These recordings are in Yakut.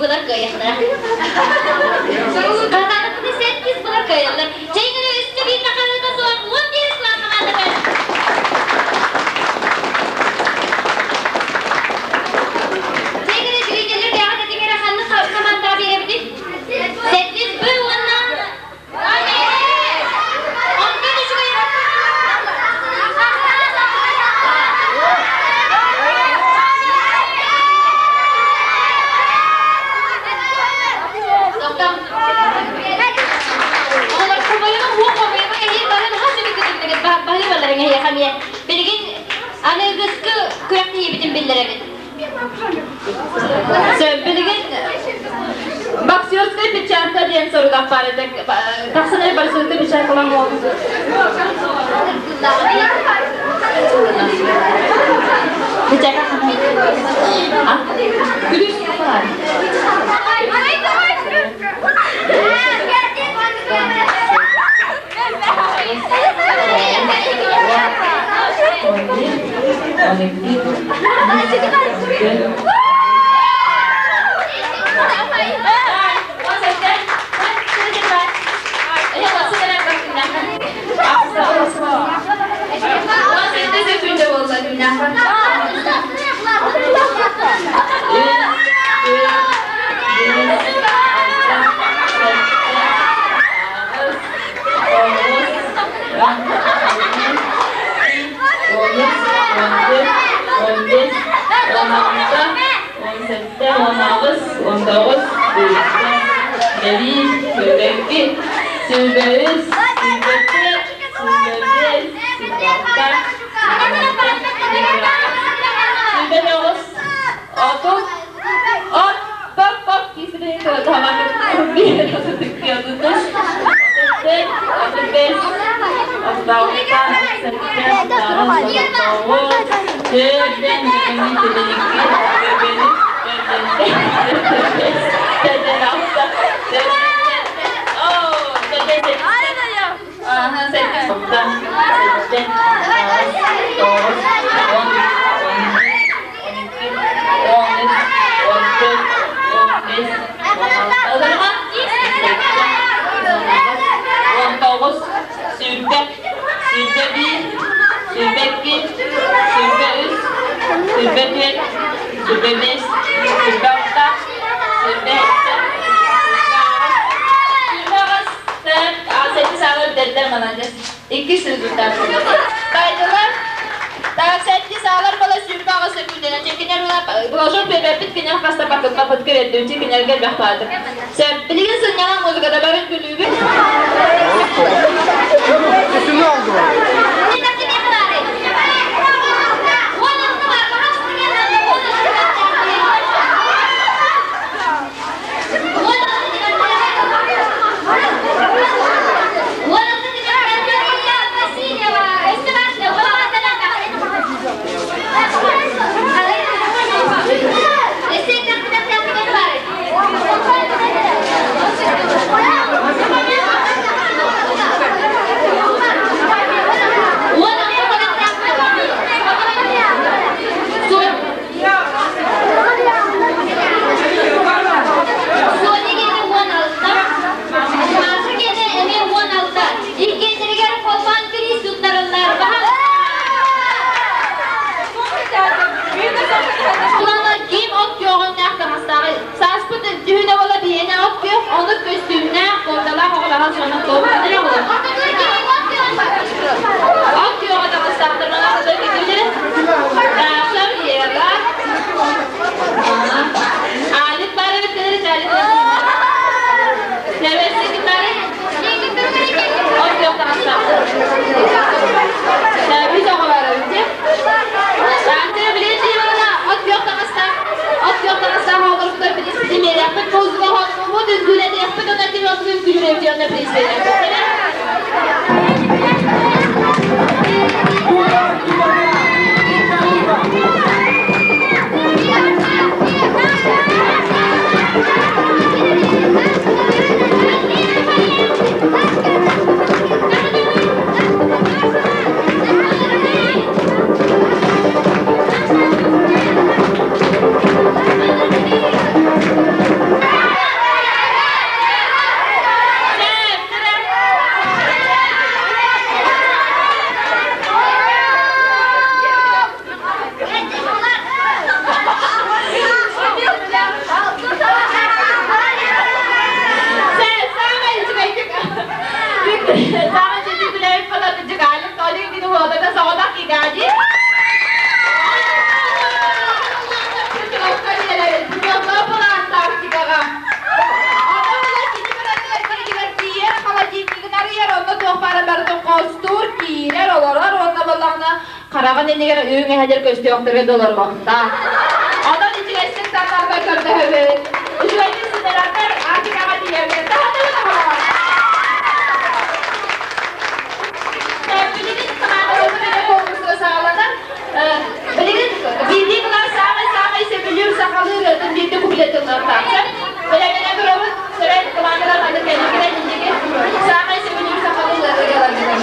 былар кыайыахтара. Хатаатахпына сэттис былар кыайаллар. Чэйгини өссө биир нахарыыта суох 11 кылаас хамаандата. Чэйгини зрителлэр бэйэҕит этиҥ эрэ ханнык хамаандаҕа биэрэбитий? Сэттис Б уонна Онтон үчүгэй Тоқтам. Олор хомойума хуох хомойума эһиил баран хас үбү кытынныгыт баһыыбаларыҥ эһиэхэ эмиэ. Билигин аныгыскы күрэхтэһиибитин биллэрэбит. Сөп, билигин боксерская печатка диэн сорудах баар этэ. Тахсан эрэ боксерская печаткалаах буолбут. Печатка Күлүс баар. Иккис результат. Байдылар так сэттис аалар бала 28 секундена чекинер ула бэбэппит кинер хаста пакыппапыт кирэрдүүчү кинерге бэхпаатыр. Сөп, билигин сынньалаҥ музыкада барын күлүүбүт. Üstünü aldılar. Иккиэннэригэр холбоон бириис туттарыллар. Улана ким от күөҕүннээх таҥастааҕый? Сааспыт дьүһүнэ буола биһиэнэ от күөх, ону көстүүмнээх, куоталаах оҕолоро сонун туох От күөҕэ таҥастаахтар манаахтар китилэр. Даша, Лера. Алик баар эбит кэлэр Алик. Нәбәсі ким баар? От күөх таҥастаахтар. Biz оҕолоро эбит. Таантыра билиэн дии от күөх таҥастаах, от күөх таҥастаах оҕолорбутугар билиспитин биэриэхпит, музыка оһоннуубут, үҥкүүлэтиэхпит, онон ким оннук үҥкүүлүүр онно приз биэриэхпит. хараҕын иннигэр үүҥ эһэлэр көстүөхтэргэ долорбохтоох. Онон үчүгэйдик санаарга көрдөһөбүт. Үчүгэйдик сынньанаргар Арктикаҕа тиийэргэр таһатыбыт оҕолоор. Билигин хамаандаларбыт эмэ конкурска саҕаланар. Билигин биирдии кылаас саамай-саамай сөбүлүүр сахалыы ырыатын биирдэ куплетын ылыахтаахтар. Бэлэмнэнэ турабыт. Сөрен командалар ханнык кэнникинэн инники саамай сөбүлүүр сахалыы ырыаларгытын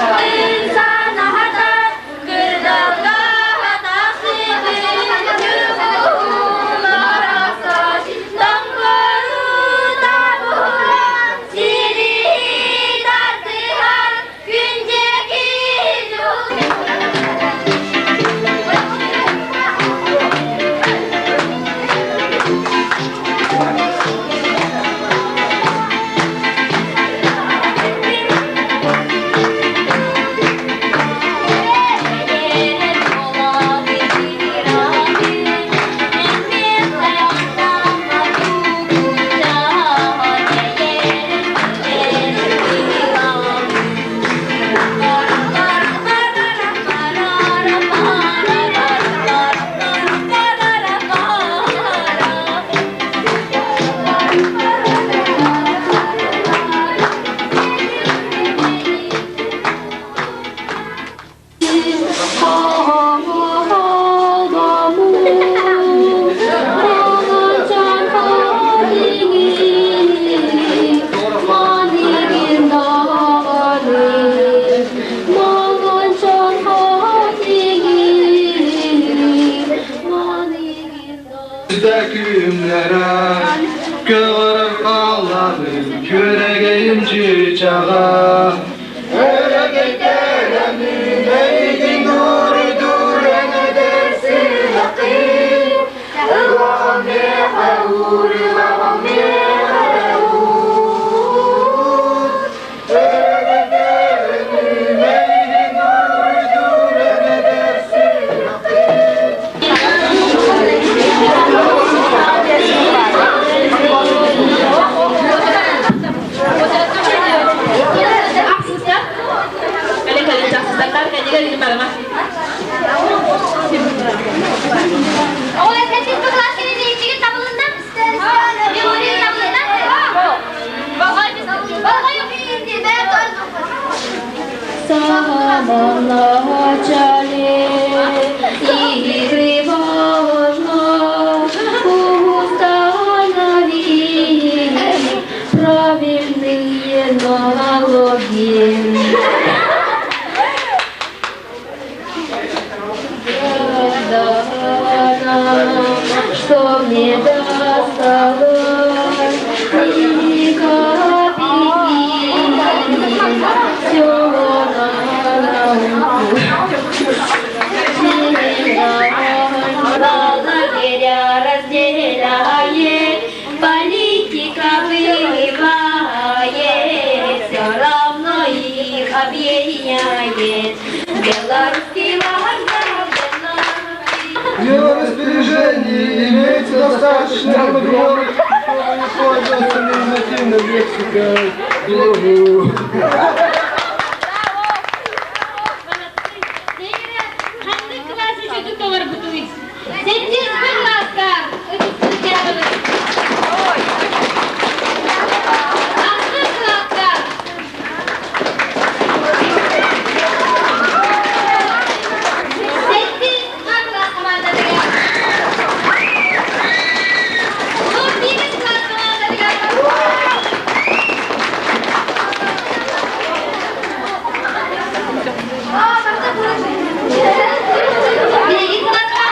Күмнэрэ көҕөрөр хааллаҕын күөрэгэйим чыычаҕа Өрөгөйдөрөмүн эйигин уруйдуур эдэр сыһахын Ылаҕым миэхэ уур, ылаҕым миэхэ уур Өрөгөйдөрөмүн эйигин уруйдуур эдэр сыһахын Ахсыста. Кэлин кэлин чахсыстар кэннигэр илин барыма. Оҕолор сэтин кылаас кэлин табылынна? Табылынна? Самом начале игры важно установить правильные налоги. Что мне досталось, ни копейки, все на науку. Лагеря разделяет, политика бывает, все равно их объединяет. Белорусский вокзал, В его распоряжении имеется достаточно подборок, чтобы не пользоваться нормативной лексикой. Угу. Ханнык кылаас үчүгэй толорбутуй? Сэттис кылааска ытыктык Ахсыс кылааска Сэттис кылаас командатыгар 11 кылаас командатыгар Билигин кылааска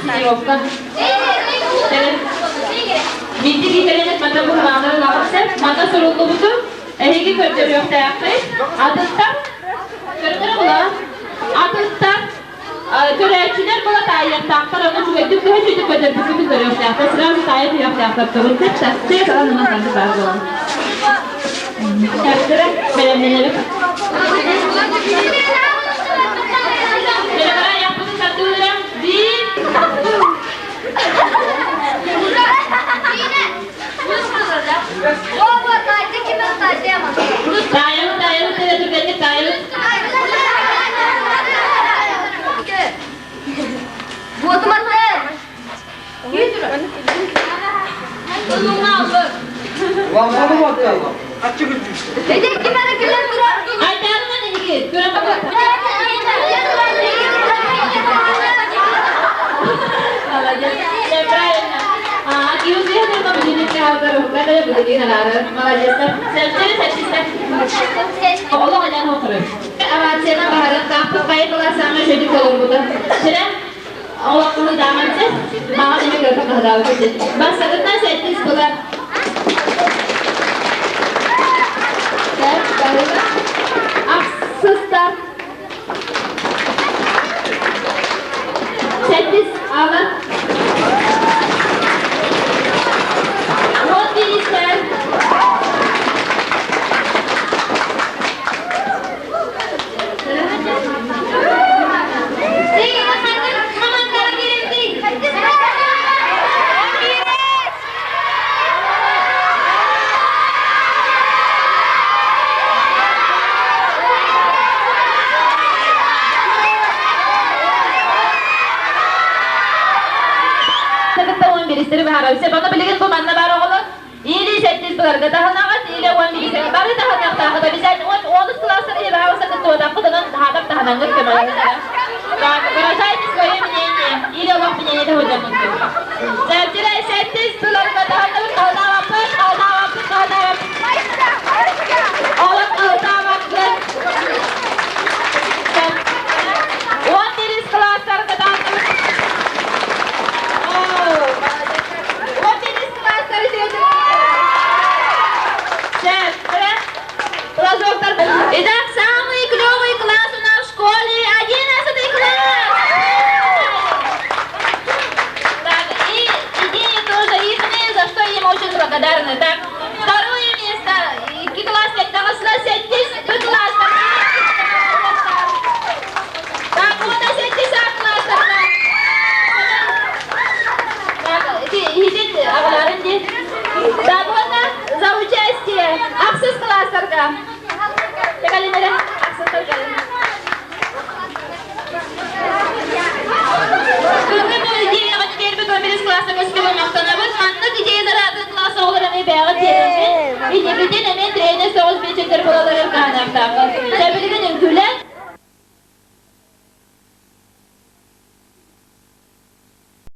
Тренировка. Биирдик иитэринэн мата быһылааннарын аҕыпсар, мата суруллубуту эһиги көрдөрүөхтээххит. Атыттар көрдөрө була. Атыттар көрөөччүлэр була таайыахтаахтар, ону үчүгэйдик төһө үчүгэйдик көрдөрбүккүтүн көрүөхтээхтэр, сразу таайа түһүөхтээхтэр. Тугун сөп тастыы саҕан ылан баар буолан. Көрдөрө бэлэмнэнэбит. Бэлэмнэнэ яппытын тардыылара биир Айтаарынан иники, көрөн Молодец. Правильно. А, Молодец. Олох алян отырыр. Овацияна баһарын тааппыт хайы кыла саҥа шөдүк толорбута. Сирэ олохтуну даамансы мага деме көрбө кыһыдаабыт. Бастакыттан сэттис была. Ахсыстар. Сэттис ала. Вот биристэр. Биристери баһарабы. Сеп, билигин бу манна бар оҕолор. Или сэттис быларга таһынаҕыт, или 11 бары таһыныахтаахыт. Обязательно онус класстар или баҕа кыттуотаххыт, онон хаатар таһынаңгыт көмөлөһүннэрэ. Так, выражайте свое мнение. Или олох мнение таһыдаммыт. Сәптирэ сэттис быларга таһынабыт, таһынаабаппыт, таһынаабаппыт, таһынаабаппыт. Олох таһынаабаппыт. 11 класстарга таһынабыт. 11 класстары Итак, самый клевый класс у нас в школе 11 класс! Так, и идеи тоже ихние, за что им очень благодарны. Так, второе место, класс, сэттис класс. Так, вот сэттис класс. Так, идите, аҕаларын дии. Так, вот за участие ахсыс класстарга. Кэлиҥ эрэ, ахсыстарга. Күнү бу идеяҕа биэрбит 11 класска көстүбү махтанабыт. Маннык идеялар атын класс оҕолор эмиэ.